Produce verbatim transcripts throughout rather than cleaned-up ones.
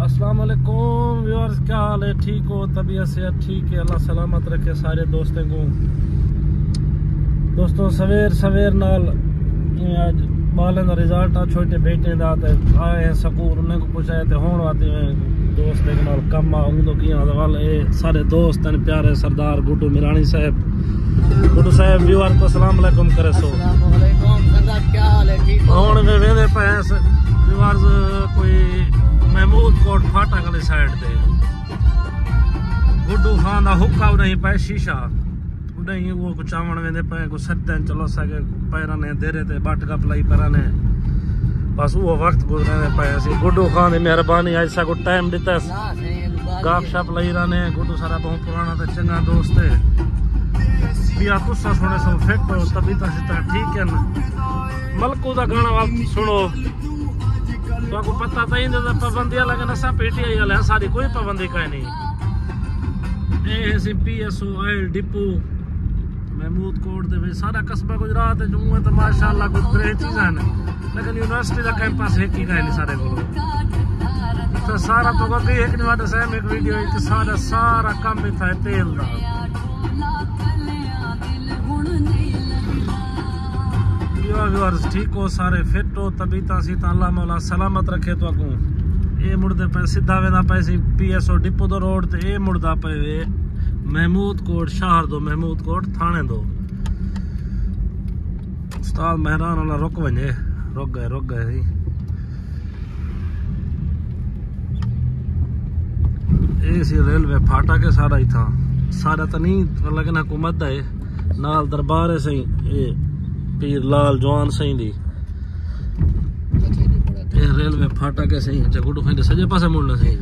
السلام علیکم ویورز، کیا حال ہے؟ ٹھیک ہو؟ طبیعت صحت ٹھیک ہے؟ اللہ سلامت رکھے سارے دوستیں کو۔ دوستو، سویر سویر نال اے اڄ ٻالیں دا رزلٹ آ، چھوٹے بیٹے دا، تے آئے ہیں سکول، انہیں کو پوچھا ہے تے ہون آتے ہیں دوست دے نال کم آ، اوں تو کیاں ول اے سارے دوست ہیں، پیارے سردار گڈو میرانی صاحب۔ گڈو صاحب، ویور کو السلام علیکم کرے سو۔ السلام علیکم سردار، کیا حال ہے؟ ٹھیک ہو؟ ہن وی ویندے پئے ہیں ویورز کوئی محمود کوٹ فاٹک والی سائیڈ تے۔ گڈو خان دا حکا اڈائی پئے شیشہ۔ اڈائی وہ کو چاون ویندے پئے، کو سردن چلو سکے پیراں نے دیرے تے بٹ گپ لائی پیراں نے۔ بس وہ وقت گزرے پئے۔ اسی گڈو خان دی مہربانی، اج ساکو ٹائم ڈتا۔ گپ شپ لائی رہنے۔ گڈو سارا بہت پرانا تے چنگا دوست ہے۔ بیا تساں سونے سو فٹ ہو، طبیعتاں شیطاں ٹھیک ہیں۔ ملکو دا گانا وال سنو۔ تہاکوں پتہ تاں ایندے تے پابندیاں لگن، اساں پی ٹی آئی والے ہیں، ساݙی کوئی پابندی کائے نہیں۔ اے ہے C P S O oil depot Mahmood Kot دے وچ۔ ساݙا قصبہ گجرات ہے، جوں ہے تے ماشاءاللہ کوئی ترے چیزاں ہیں، لیکن یونیورسٹی دا کیمپس ہک ہی کائے نہیں ساݙے کولوں۔ تے سارا تو اڳے ہک ݙینہہ واسطے سیم ہک ویڈیو ہے کہ ساݙا سارا کم اتھاں ہے تیل دا۔ ویورز، ٹھیک ہو سارے، فٹ ہو، طبیعتاں سی تاں اللہ مولا سلامت رکھے تہاکوں۔ اے مڑدے پئے سدھا ویندا پئے سی پی ایس او ڈپو دو روڈ تے، اے مڑدا پئے وے محمود کوٹ شہر دو، محمود کوٹ تھانے دو۔ استاد مہران والا رک ونجے، رک گئے، رک گئے سی۔ اے سی ریلوے پھاٹک ہے سارا اتھاں۔ سارا تاں نہیں، لیکن حکومت دا ہے۔ نال دربار ہے سائیں، اے پیر لال جوان سائیں دی۔ اے ریلوے پھاٹک ہے سائیں۔ اچھا، گڈو کھائیں دے سجے پاسے مڑنا سائیں۔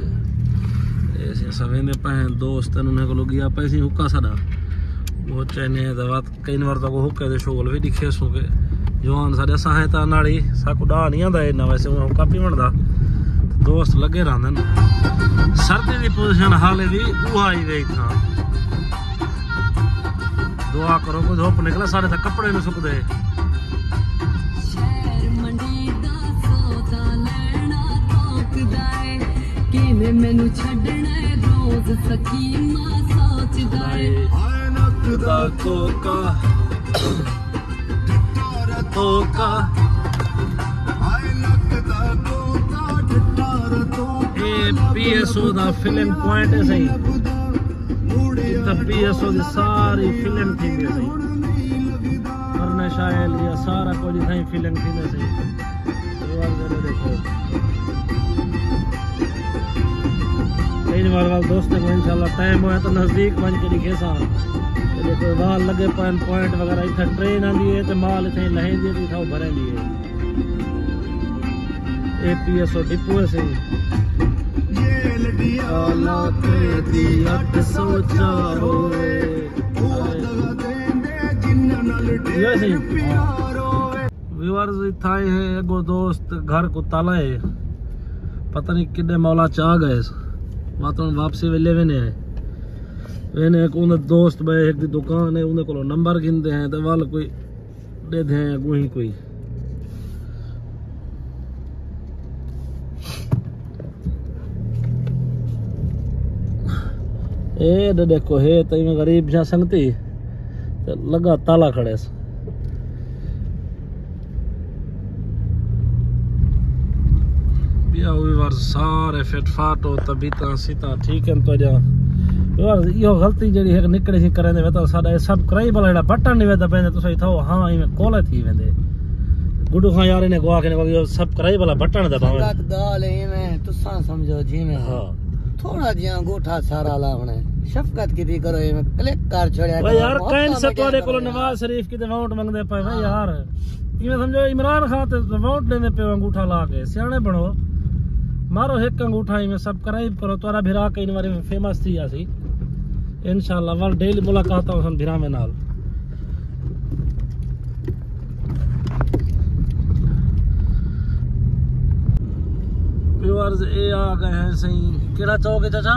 اے سی اساں ویندے پئے ہیں، دوست انہاں کولوں گیا پئے سی حکا ساݙا۔ وہ چینے دا وقت کئی وار تاکوں حکے دے شغل وی ݙکھیسوں کہ جوان ساݙے ساہیں تاں ناڑی ساکوں ݙا نہیں آندا ہے، نہ ویسے اوں حکا پیوݨ دا۔ دوست لڳے رہندن۔ سردی دی پوزیشن حالے وی اوہا ہی وے اتھاں۔ دعا کرو کوئی دھوپ نکلے، سارے تاں کپڑے نہیں سکدے۔ شہر منڈی دا سودا لینا توکدا ہے، کیویں مینوں چھڈنا ہے روز سکیما سوچدا ہے۔ ہائے نک دا کوکا، کوکا۔ اے پی ایس او دا فلنگ پوائنٹ ہے سائیں۔ اتھاں پی ایس او دی ساری فلنگ تھیندی ہے سائیں۔ فرنش آئل یا سارا کجھ اتھاں ہی فلنگ تھیندے سائیں۔ کئی وار وال دوستاں کو انشاءاللہ ٹائم ہویا تو نزدیک ونڄ کے ݙکھیساں۔ تے ݙیکھو وال لڳے پئن، پوائنٹ وغیرہ، اتھاں ٹرین آندی ہے تے مال اتھاں لہیندی ہے تے اتھاں بھریندی ہے۔ اے پی ایس او ڈپو ہے سائیں۔ جیل دی علاقے دی اٹھ سو چار ہوئے۔ جنہاں نال ڈھیر پیار ہوئے۔ ویورز، اتھاں آئے ہیں، اگو دوست گھر کو تالا ہے، پتہ نہیں کݙے مولا چا ڳئے۔ واتوں واپسی ویلے وینے ہیں، وینے ہک اوں دے دوست بئے ہک دی دکان ہے، اوں دے کولوں نمبر گھندے ہیں تے ول کوئی ݙیدھے ہیں اگوں ہی کوئی۔ اے ݙے ݙیکھو، ہے تاں ایویں غریب جھاں سنگتی تے لڳا تالا کھڑے س۔ ٻیا ویور سارے فٹ فاٹ ہو، طبیعتاں سیتاں ٹھیک ہیں تو جا۔ ویور ایہو غلطی جڑی ہے نکڑے سی کریں دے وے تاں ساݙا اے سبسکرائب والا جڑا بٹن نہیں ویدا پیندے، تساں اتھاؤ ہاں ایویں کولے تھی ویندے۔ گڈو خان یار انہیں کو آکھنے کو سبسکرائب والا بٹن دباویں۔ سنگت ڳالھ ایویں تساں سمجھو جیویں ہاں۔ تھوڑا جیہاں انگوٹھا سارا لاوݨا ہے۔ شفقت کیتی کرو، ایویں کلک کر چھوڑیا کرو۔ یار، کائن سے تہاݙے کولوں نواز شریف کیتے ووٹ منگدے پئے وے یار۔ ایویں سمجھو عمران خان تے ووٹ ݙیندے پئے انگوٹھا لا کے۔ سیاݨے بݨو۔ مارو ہک انگوٹھا، ایویں سبسکرائب کرو، تہاݙا بھرا کئی واری فیمس تھی آسی۔ انشاءاللہ ول ڈیلی ملاقات ہوسن بھراویں نال۔ ویورز، اے آ ڳئے ہیں سائیں۔ کیڑھا چوک ہے چاچا؟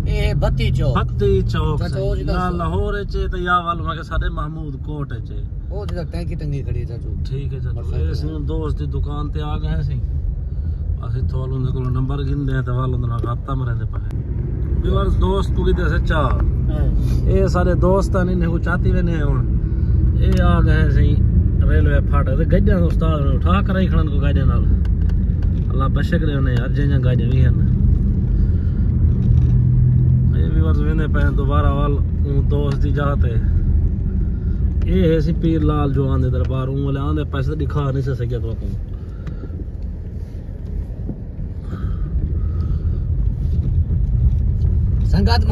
اے بتی چوک۔ بتی چوک چاچا، سائیں۔ او جی نہ دسو۔ لاہور اچ ہے تے یا ول میں کہ ساݙے محمود کوٹ اچ ہے۔ او جی ٹینکی ٹنگی کھڑی ہے چاچو۔ ٹھیک ہے چاچو۔ اے سائیں دوست دی دکان تے آ ڳئے ہیں سائیں۔ اسیں تھول اوندے کولوں نمبر گھندے ہیں تے ول اوندے نال رابطہ مریندے پئے ہیں۔ ویورز، دوست کوں کیتے اسیں چا۔ اے سارے دوست ہن، انہیں کوں چاتی ویندے ہیں ہن۔ اے آ ڳئے ہیں سئیں ریلوے پھاٹک تے۔ گݙیاں استاد نے اٹھا کرائی کھڑن کوں گاݙیاں نال۔ اللہ بخش کرے انہیں یار، جیہاں گاݙیاں وی ہن۔ اے ویورز ویندے پئے ہیں دوبارہ ول اوں دوست دی جاہ تے۔ اے ہے سئیں پیر لال جو آندے دربار، اوں والے آندے پیسے تے ݙکھا نہیں سڳیا تہاکوں۔ سنگت